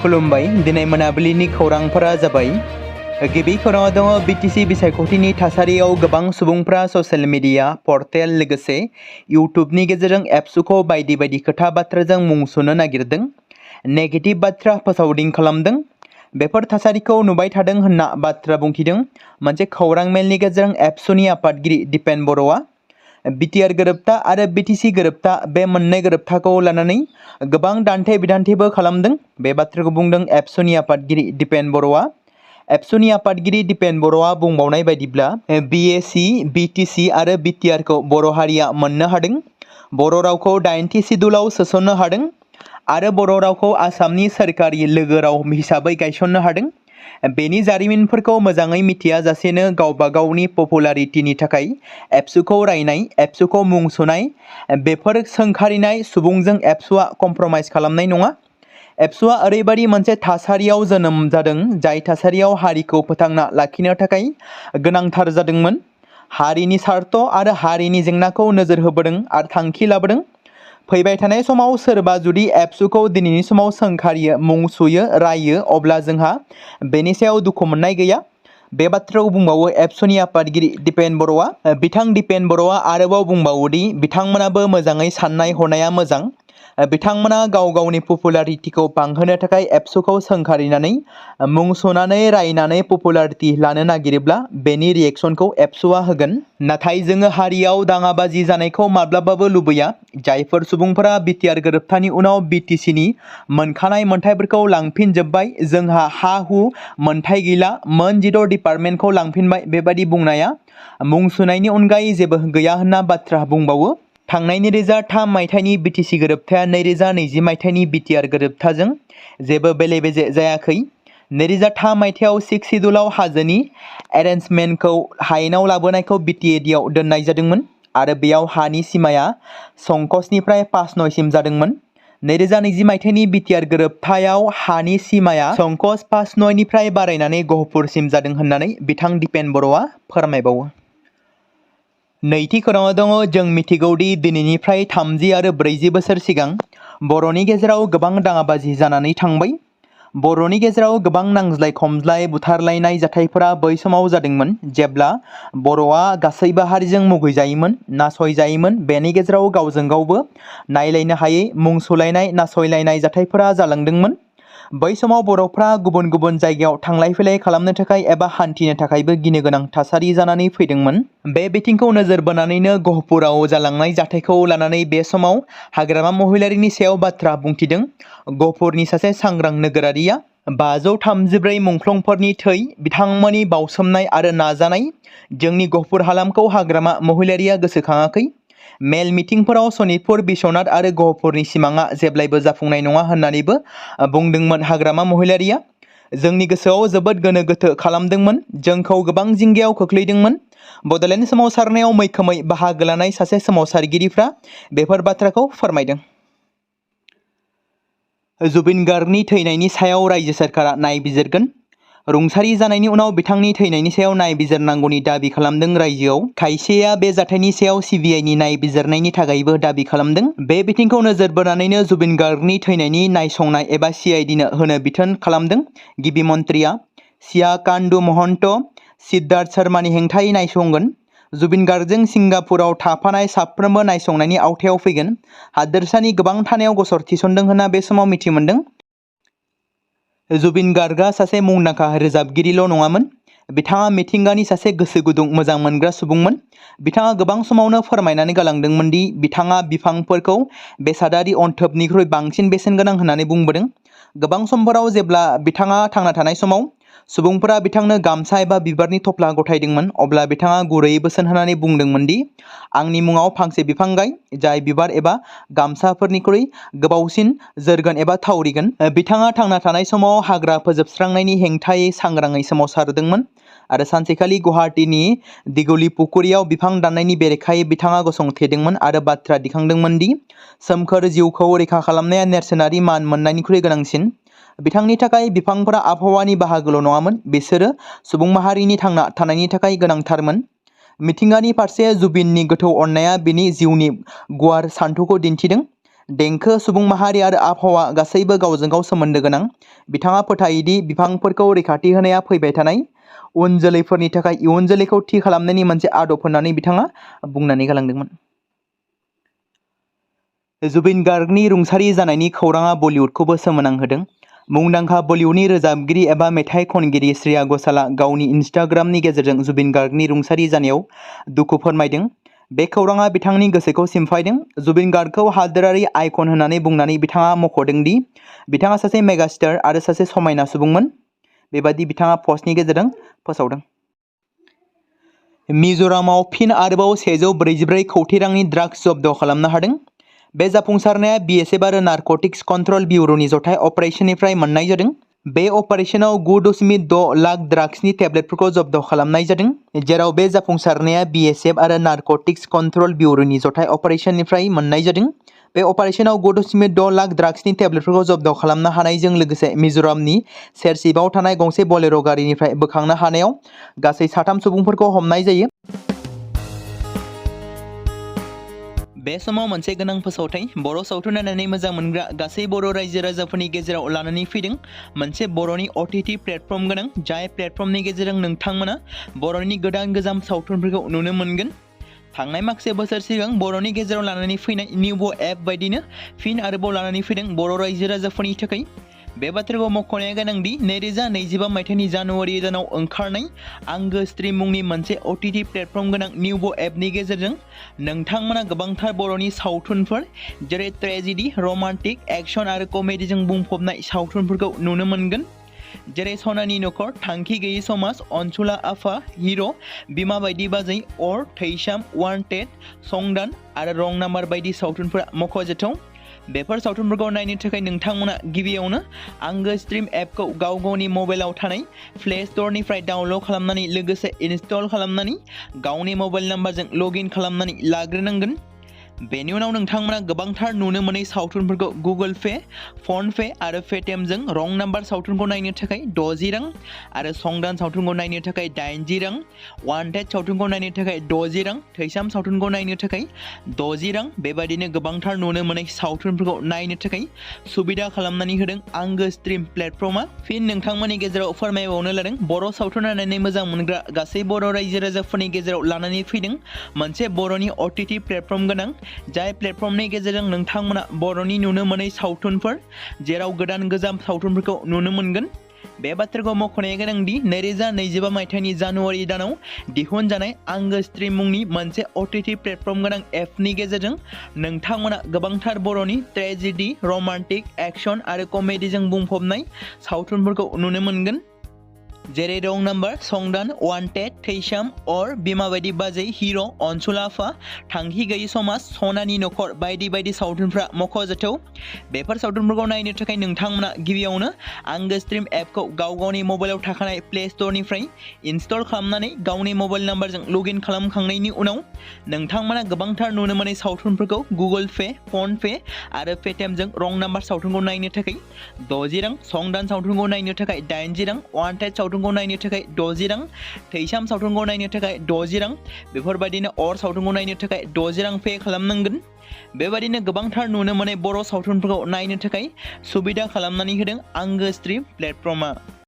खुलुमबाय दिनै मोनाबिलिनि खौरांफोरा जाबाय गिबि खौराङाव दङ बिटिसि बिसायख'थिनि थासारियाव गोबां सुबुंफ्रा ससियेल मिडिया पर्टेल लोगोसे इउट्युबनि गेजेरजों एप्सुखौ बायदि बायदि खोथा बाथ्राजों मुं सुनो नागिरदों नेगेटिभ बाथ्रा फोसावदिं खालामदों बेफोर थासारिखौ नुबाय थादों होनना बाथ्रा बुंथिदों मोनसे खौरां मेलनि गेजेरजों एप्सुनि आफादगिरि दिपेन बर'आ बिटिआर गोरोबथा आरो बिटिसि गोरोबथा बे मोननै गोरोबथाखौ लानानै गोबां दान्थे बिदान्थेबो खालामदों बे बाथ्राखौ बुंदों एप्सुनि आफादगिरि दिपेन बर'आ एप्सुनि आफादगिरि दिपेन बर'आ बुंबावनाय बायदिब्ला बिएसि बिटिसि आरो बिटिआरखौ बर' हारिया मोननो हादों बर' रावखौ 8थि सिडुलाव सोसननो हादों आरो बर' रावखौ आसामनि सोरखारि लोगो राव हिसाबै गायसननो हादों बेनि जारिमिनफोरखौ मोजाङै मिथियाजासेनो गावबा गावनि पपुलारिटिनि थाखाय एप्सुखौ रायनाय एप्सुखौ मुं सुनाय बेफोर सोंखारिनाय सुबुंजों एप्सुआ कमप्रमाइज खालामनाय नङा एप्सुआ ओरैबायदि मोनसे थासारियाव जोनोम जादों जाय थासारियाव हारिखौ फोथांना लाखिनो थाखाय गोनांथार जादोंमोन हारिनि सार्थ आरो हारिनि जेंनाखौ नोजोर होबोदों आरो थांखि लाबोदों फैबाय थानाय समाव सोरबा जुदि एप्सुखौ दिनैनि समाव सोंखारियो मुं सुयो रायो अब्ला जोंहा बेनि सायाव दुखु मोननाय गैया बे बाथ्राखौ बुंबावो एप्सुनि आफादगिरि दिपेन बर'आ बिथां दिपेन बर'आ आरोबाव बुंबावोदि बिथांमोनाबो मोजाङै साननाय हनाया मोजां बिथांमोना गाव गावनि पपुलारिटिखौ बांहोनो थाखाय एप्सुखौ सोंखारिनानै मुं सुनानै रायनानै पपुलारिटि लानो नागिरोब्ला बेनि रिएक्सनखौ एप्सुआ होगोन नाथाय जोङो हारियाव दाङाबाजि जानायखौ माब्लाबाबो लुबैया जायफोर सुबुंफोरा बिटिआर गोरोबथानि उनाव बिटिसिनि मोनखानाय मोनथायफोरखौ लांफिनजोब्बाय जोंहा हा हु मोनथाय गैला मोन 10 डिपार्टमेन्टखौ लांफिनबाय बेबायदि बुंनाया मुं सुनायनि अनगायै जेबो गैया होनना बाथ्रा बुंबावो थांनाय 2003 मायथाइनि बिटिसि गोरोबथाया 2020 मायथाइनि बिटिआर गोरोबथाजों जेबो बेले बेजे जायाखै 2003 मायथाइयाव 6 सिडुलाव हाजोनि एरेन्जमेन्टखौ हायेनाव लाबोनायखौ बिटिएडिआव दोननाय जादोंमोन आरो बेयाव हानि सीमाया संकसनिफ्राय 5-9सिम जादोंमोन 2020 मायथाइनि बिटिआर गोरोबथायाव हानि सीमाया संकस 5-9निफ्राय बारायनानै गहपुरसिम जादों होननानै बिथां दिपेन बर'आ फोरमायबावो नैथि खौराङाव दङ जों मिथिगौदि दिनैनिफ्राय 30 आरो 40 बोसोर सिगां बर'नि गेजेराव गोबां दाङाबाजि जानानै थांबाय बर'नि गेजेराव गोबां नांज्लाय खमज्लाय बुथारलायनाय जाथायफोरा बै समाव जादोंमोन जेब्ला बर'आ गासैबो हारिजों मुगैजायोमोन नासयजायोमोन बेनि गेजेराव गावजों गावबो नायलायनो हायै मुं सुलायनाय नासयलायनाय जाथायफोरा जालांदोंमोन बै समाव बर'फ्रा गुबुन गुबुन जायगायाव थांलाय फैलाय खालामनो थाखाय एबा हान्थिनो थाखायबो गिनो गोनां थासारि जानानै फैदोंमोन बे बिथिंखौ नोजोर बोनानैनो गहपुराव जालांनाय जाथायखौ लानानै बे समाव हाग्रामा महिलारिनि सायाव बाथ्रा बुंथिदों गहपुरनि सासे सांग्रां नोगोरारिया 534 मुंख्लंफोरनि थै बिथांमोननि बावसोमनाय आरो नाजानाय जोंनि गहपुर हालामखौ हाग्रामा महिलारिया गोसोखाङाखै मेल मिटिंफोराव सनितपुर बिश्वनाथ आरो गहपुरनि सिमाङा जेब्लायबो जाफुंनाय नङा होननानैबो बुंदोंमोन हाग्रामा महिलारिया जोंनि गोसोआव जोबोद गोनो गोथो खालामदोंमोन जोंखौ गोबां जिंगायाव खोख्लैदोंमोन बड'लेण्ड सोमावसारनायाव मैखोमै बाहागो लानाय सासे सोमावसारगिरिफ्रा बेफोर बाथ्राखौ फोरमायदों जुबिन गार्गनि थैनायनि सायाव रायजो सोरखारा नायबिजिरगोन रुंसारि जानायनि उनाव बिथांनि थैनायनि सायाव नायबिजिरनांगौनि दाबि खालामदों रायजोआव खायसेया बे जाथायनि सायाव सिबिआइनि नायबिजिरनायनि थाखायबो दाबि खालामदों बे बिथिंखौ नोजोर बोनानैनो जुबिन गार्गनि थैनायनि नायसंनाय एबा सिआइडिनो होनो बिथोन खालामदों गिबि मन्थ्रिया सिया कान्दु महन्त सिद्धार्थ शर्मानि हेंथायै नायसंगोन जुबिन गार्गजों सिंगापुराव थाफानाय साफ्रोमबो नायसंनायनि आवथायाव फैगोन हादोरसानि गोबां थानायाव गसर थिसनदों होनना बे समाव मिथिमोन्दों जुबिन गार्गआ सासे मुंदांखा रोजाबगिरिल' नङामोन बिथाङा मिथिंगानि सासे गोसो गुदुं मोजां मोनग्रा सुबुंमोन बिथाङा गोबां समावनो फोरमायनानै गालांदोंमोन दि बिथाङा बिफांफोरखौ बेसादारि अनथोबनिख्रुइ बांसिन बेसेन गोनां होननानै बुंबोदों गोबां समफोराव जेब्ला बिथाङा थांना थानाय समाव सुबुंफोरा बिथांनो गामसा एबा बिबारनि थफ्ला गथायदोंमोन अब्ला बिथाङा गुरैयै बोसोन होनानै बुंदोंमोन दि आंनि मुङाव फांसे बिफां गाय जाय बिबार एबा गामसाफोरनिख्रुइ गोबावसिन जोरगोन एबा थावरिगोन बिथाङा थांना थानाय समाव हाग्रा फोजोबस्रांनायनि हेंथायै सांग्राङै सोमावसारदोंमोन आरो सानसेखालि गुवाहाटीनि दिगुली पुखुरियाव बिफां दाननायनि बेरेखायै बिथाङा गसंथेदोंमोन आरो बाथ्रा दिखांदोंमोन दि सोमखोर जिउखौ रैखा खालामनाया नेरसोनारि मान मोननायनिख्रुइ गोनांसिन बिथांनि थाखाय बिफांफोरा आबहावानि बाहागोल' नङामोन बिसोरो सुबुं माहारिनि थांना थानायनि थाखाय गोनांथारमोन मिथिंगानि फारसे जुबिननि गोथौ अननाया बिनि जिउनि गुवार सान्थौखौ दिन्थिदों देंखो, सुबुं माहारि आरो आबहावा गासैबो गावजों गाव सोमोन्दो गोनां। बिथाङा फोथायोदि बिफांफोरखौ रैखाथि होनाया फैबाय थानाय उन जोलैफोरनि थाखाय इयुन जोलैखौ थि खालामनायनि मोनसे आदब होननानै बिथाङा बुंनानै गालांदोंमोन। जुबिन गार्गनि रुंसारि जानायनि खौराङा बलिउडखौबो सोमोनांहोदों। मुंदांखा बलिउडनि रोजाबगिरि एबा मेथाइ खनगिरि श्रेया घोषालआ गावनि इन्स्टाग्रामनि गेजेरजों जुबिन गार्गनि रुंसारि जानायाव दुखु फोरमायदों। बे खौराङा बिथांनि गोसोखौ सिमफायदों। जुबिन गार्गखौ हादोरारि आइकन होननानै बुंनानै बिथाङा मख'दों दि बिथाङा सासे मेगास्टार आरो सासे समायना सुबुंमोन। बेबादि बिथाङा पस्टनि गेजेरजों फोसावदों। मिज'रामाव फिन आरोबाव 144 कौटि रांनि ड्राग्स जब्द खालामनो हादों। बे जाफुंसारनाया बिएसएफ आरो नारक'टिक्स कन्ट्रल ब्युर'नि जथाय अपारेशननिफ्राय मोन्नाय जादों। बे अपारेशनाव 9.6 लाख ड्राग्सनि टेब्लेटफोरखौ जब्द खालामनाय जादों, जेराव बे जाफुंसारनाया बिएसएफ आरो नारक'टिक्स कन्ट्रल ब्युर'नि जथाय अपारेशननिफ्राय मोन्नाय जादों। बे अपारेशनाव 9.6 लाख ड्राग्सनि टेब्लेटफोरखौ जब्द खालामनो हानायजों लोगोसे मिज'रामनि सेरसिपआव थानाय गंसे बलेर' गारिनिफ्राय बोखांनो हानायाव गासै 3 सुबुंफोरखौ हमनाय जायो। बे समाव मोनसे गोनां फोसावथाय बर' सावथुन नायनानै मोजां मोनग्रा गासै बर' रायजो राजाफोरनि गेजेराव लानानै फैदों मोनसे बर'नि OTT प्लेटफर्म गोनां, जाय प्लेटफर्मनि गेजेरजों नोंथांमोना बर'नि गोदान सावथुनफोरखौ नुनो मोनगोन। थांनाय माखासे बोसोर सिगां बर'नि गेजेराव लानानै फैनाय निउबो एप बायदिनो फिन आरोबाव लानानै फैदों बर' रायजो राजाफोरनि थाखाय। बे बाथ्राखौ मख'नाया गोनांदि 2025 मायथाइनि जानुवारि दानाव ओंखारनाय आंगो स्ट्रिम मुंनि मोनसे OTT प्लेटफर्म गोनां निउबो एपनि गेजेरजों नोंथांमोना गोबांथार बर'नि सावथुनफोर जेरै ट्रेजेडि, रमान्टिक, एक्शन आरो कमेडिजों बुंफबनाय सावथुनफोरखौ नुनो मोनगोन। जेरै सनानि नखर, थांखि गैयै समाज, अनसुला आफा, हिर', बिमा बायदि बाजै, अर, थैसाम, वान्टेड, संदान आरो रं नाम्बार बायदि सावथुनफोरा मख'जाथाव। बेफोर सावथुनफोरखौ नायनो थाखाय नोंथांमोना गिबियावनो आंगो स्ट्रिम एपखौ गावनि मबाइलाव थानाय प्ले स्ट'रनिफ्राय डाउनल'ड खालामनानै लोगोसे इनस्टल खालामनानै गावनि मबाइल नाम्बारजों लग इन खालामनानै लाग्रोनांगोन। बेनि उनाव नोंथांमोना गोबांथार नुनो मोनै सावथुनफोरखौ गुगोल पे, फन पे आरो पेटिएमजों रं नाम्बार सावथुनखौ नायनो थाखाय 60 रां आरो संदान सावथुनखौ नायनो थाखाय 80 रां, वान्टेड सावथुनखौ नायनो थाखाय 60 रां, थैसाम सावथुनखौ नायनो थाखाय 60 रां बेबायदिनो गोबांथार नुनो मोनै सावथुनफोरखौ नायनो थाखाय सुबिदा खालामनानै होदों आंगो स्ट्रिम प्लेटफर्मआ। फिन नोंथांमोननि गेजेराव फोरमायबावनो लादों बर' सावथुन नायनानै मोजां मोनग्रा गासै बर' रायजो राजाफोरनि गेजेराव लानानै फैदों मोनसे बर'नि OTT प्लेटफर्म गोनां, जाय प्लेटफर्मनि गेजेरजों नोंथांमोना बर'नि नुनो मोनै सावथुनफोर जेराव गोजाम सावथुनफोरखौ नुनो मोनगोन। बे बाथ्राखौ मख'नाया गोनांदि 2025 मायथाइनि जानुवारि दानाव दिहुनजानाय आंगो स्ट्रिम मुंनि मोनसे OTT प्लेटफर्म गोनां एपनि गेजेरजों नोंथांमोना गोबांथार बर'नि ट्रेजेडि, रमान्टिक, एक्शन आरो कमेडिजों बुंफबनाय सावथुनफोरखौ नुनो मोनगोन। जेरै रं नाम्बार, संदान, वान्टेड, थैसाम, अर, बिमा बायदि बाजै, हिर', अनसुला आफा, थांखि गैयै समाज, सनानि नखर बायदि बायदि सावथुनफ्रा मख'जाथाव। बेफोर सावथुनफोरखौ नायनो थाखाय नोंथांमोना गिबियावनो आंगो स्ट्रिम एपखौ गावनि मबाइलाव थाखानाय प्ले स्ट'रनिफ्राय इनस्टल खालामनानै गावनि मबाइल नाम्बारजों लग इन खालामखांनायनि उनाव नोंथांमोना गोबांथार नुनो मोनै सावथुनफोरखौ गुगोल पे, फन पे आरो पेटिएमजों रं नाम्बार सावथुनखौ नायनो थाखाय 60 रां, संदान सावथुनखौ नायनो थाखाय 80 रां, वान्टेड सावथुनखौ नायनो थाखाय 60 रां, थैसाम सावथुनखौ नायनो थाखाय 60 रां बेफोरबायदिनो अर सावथुनखौ नायनो थाखाय 60 रां पे खालामनांगोन। बेबायदिनो गोबांथार नुनो मोनै बर' सावथुनफोरखौ नायनो थाखाय सुबिदा खालामनानै होदों आंगो स्ट्रिम प्लेटफर्मआ।